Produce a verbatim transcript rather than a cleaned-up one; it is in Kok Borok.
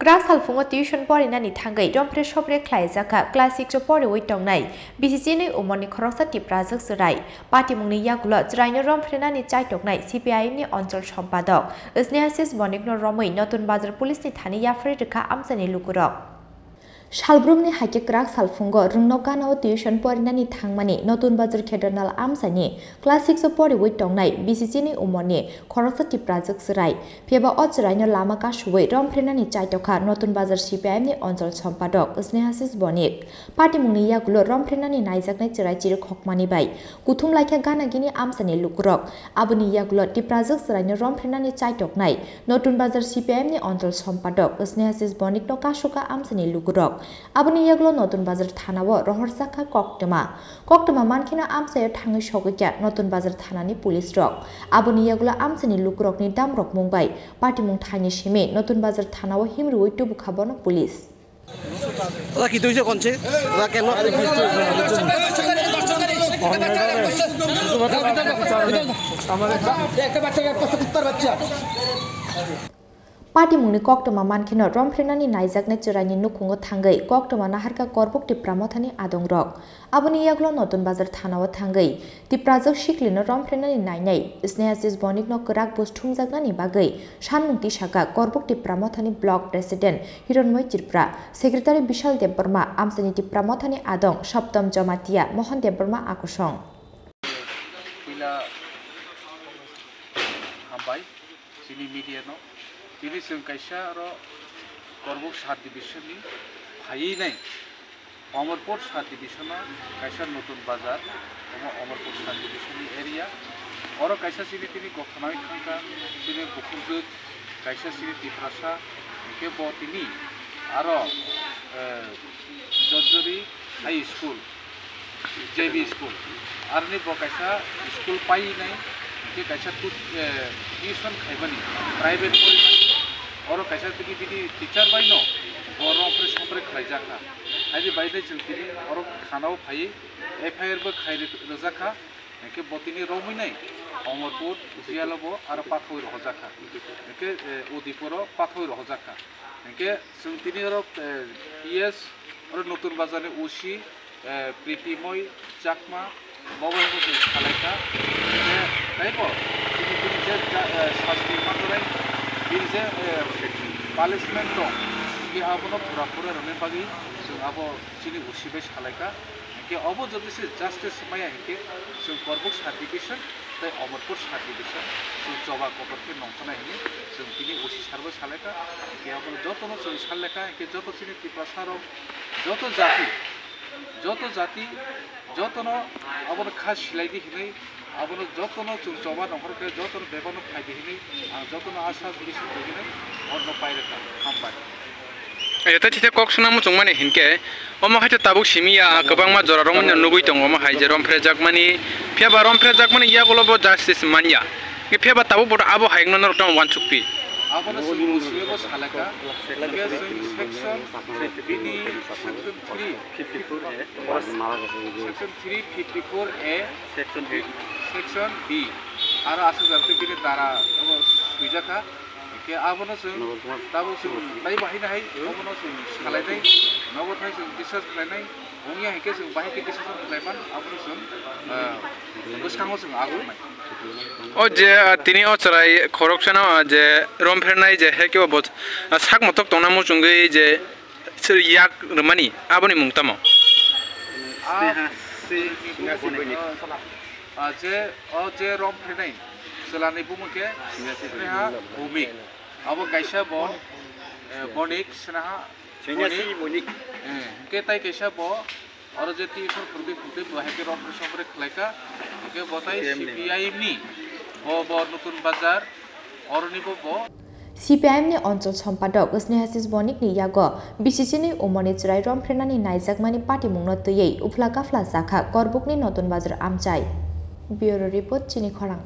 Kwrak salphungo tuition porinani thangwi rompre sopre khlaijakha class six o poriwi tongnai B C C ni umorni khoroksa Tiprajwk chwrai. Patimungni yagulo chwraino romprenani chaitoknai C P I M ni onchol sompadok Snehasis Bonikno romwi Notun Bazar Police ni thani yapharwi rwkha amchaini lukurok. Salbrumni haikhe kwrak salphungo rwngno ganao tuition porinani thangmani Notun Bazar Khedonal amchaini class six o poriwi tongnai B C C ni umorni khoroksa Tiprajwk chwrai. Phiya ba o chwraino lama kasuwi romprenani chaitokha Notun Bazar C P I M ni onchol sompadok Snehasis Bonik. Patimungni yagulo romprenani naijaknai chwrai chirikhokmani bai kuthum laikha gana gini amchaini lukurok. Aboni yagulo Tiprajwk chwraino romprenani chaitoknai Notun Bazar C P I M ni onchol sompadok Snehasis Bonikno kasuka amchaini lukurok. Aboni yagulo Notun Bazar thanao rohorjakha koktwma. Koktwma mankheno amchaio thangwi sogwikha Notun Bazar thanani police rok. Aboni yagulo amchaini lukurokni damrokmung bai patimung thaini simi Notun Bazar thanao himrwi tubukha bono police. ওরা কি দুইশো কোন সে? ওরা কেন? একটা বাচ্চা, একটা কুত্তার বাচ্চা। Patimungni koktwma mankheno romprenani naijaknai chwraini nukhungo thangwi koktwma naharkha Korbuk Tipra Mothani adongrok. Aboni yagulo Notun Bazar thanao thangwi Tiprajwk siklino romprenani nainai Snehasis Bonikno kwrak buj thumjaknani bagwi sanmung tisakha Korbuk Tipra Mothani Block President Hironmoi Tripura, Secretary Bishal Debbarma, amchaini Tipra Mothani adong Saptam Jamatia, Mohon Debbarma akosong. Puila hambai chini media no. Tini chwng kaisa oro Korbuk sub division ni phaiwi nai Omorpur sub division o kaisa Notun Bazar, omo Omorpur sub division ni area. Oro kaisa chini tini gothona wngkha chini bukhukjwk kaisa chini Tiprasa, hwnkhe bo tini aro, eh, Jojori High School, J B school, aroni bo kaisa school painai, hwnkhe kaisa tu-, eh, tuition khaimani, private porimani, oro kaisa tini bini teacher bai no bo rompre sompre khlaijakha. Haini bai tei chwng tini oro thanao phaiwi F I R bo khai rwjakha, hwnkhe bo tini romwi nai Omorpur jail o bo aro pathawi rohorjakha, hwnkhe, eh, Udipur o pathawi rohorjakha. Hwnkhe chwng tini oro, eh, P S, oro Notun Bazar ni O C, eh, Pritimoi Chakma, bo bai bo chwng salaikha. Hwnkhe taibo chini bini je ja-, eh, sasti manjaknai, bini je, eh, punishment tong, hwnkhe abono pura pura rwna bagwi chwng abo chini O C bai salaikha. Hwnkhe obo jodi se justice maya hwnkhe chwng Korbuk sub division tei Omorpur sub division chwng choba kotor khe nongkhornai hwnwi chwng tini O C sir bai salaikha. Hwnkhe abono jotono chwng salaikha, hwnkhe joto chini Tiprasa rok, joto jati, joto jati, jotono abono kha silai di hwnwi, abono jotono chwng choba nongkhor khe jotono bebak no phai di hwnwi ang jotono asa bwrwi se twi hwnwi orno pai rwkha. Hambai. Eta chite kok suna muchung mani hinkhe, omo hai to tabuk simi ya, kwbangma jora rok manya nugui tongo, omo hai je romphrejak mani, phiya ba romphrejak mani yagulo bo justice manya. Phiya ba tabuk bo abo hai no norok tamo wansuk pi. Abono chwng muchungo bo salaka, hwnkhe chwng section, bini section three, section three fifty four A, section B, aro aswk jar tei bini dara obo swijak kha. Hwnkhe abono chwng tabuk chwng tai bahai nai hai, obono chwng salainai, nogo thai chwng discuss khlainai, wngya hwnkhe chwng bahai khe discussion khlaiman, abono chwng, ah, bwskango chwng ago nai. O je, ah, tini o chwrai khoroksano, ah, je romphernai je hai khe bo, ah, sak mothok tongna muchungwi je yak rwmani, aboni mung tamo? Ah, ah, je, o je romphernai chwlani bumung khe Sneha Bhumik. Abo kaisa bo, eh, Bonik, Sneha Sneha Bonik. Bonik. Eh, hwnkhe tai kaisa bo, oro je tuition phwrwngtwi phwrwngtwi bo hai khe rompre sompre khlaikha, hwnkhe bo tai C P I M ni, bo, bo Nutun Bazar, oroni bo, bo. C P I M ni onchol sompadok Snehasis Bonik ni yago B C C ni umorni chwrai romprenani naijakmani patimungno twiwi uphla kaphla jakha Korbukni Notun Bazar amchai. Bureau Report, Chini Khorang.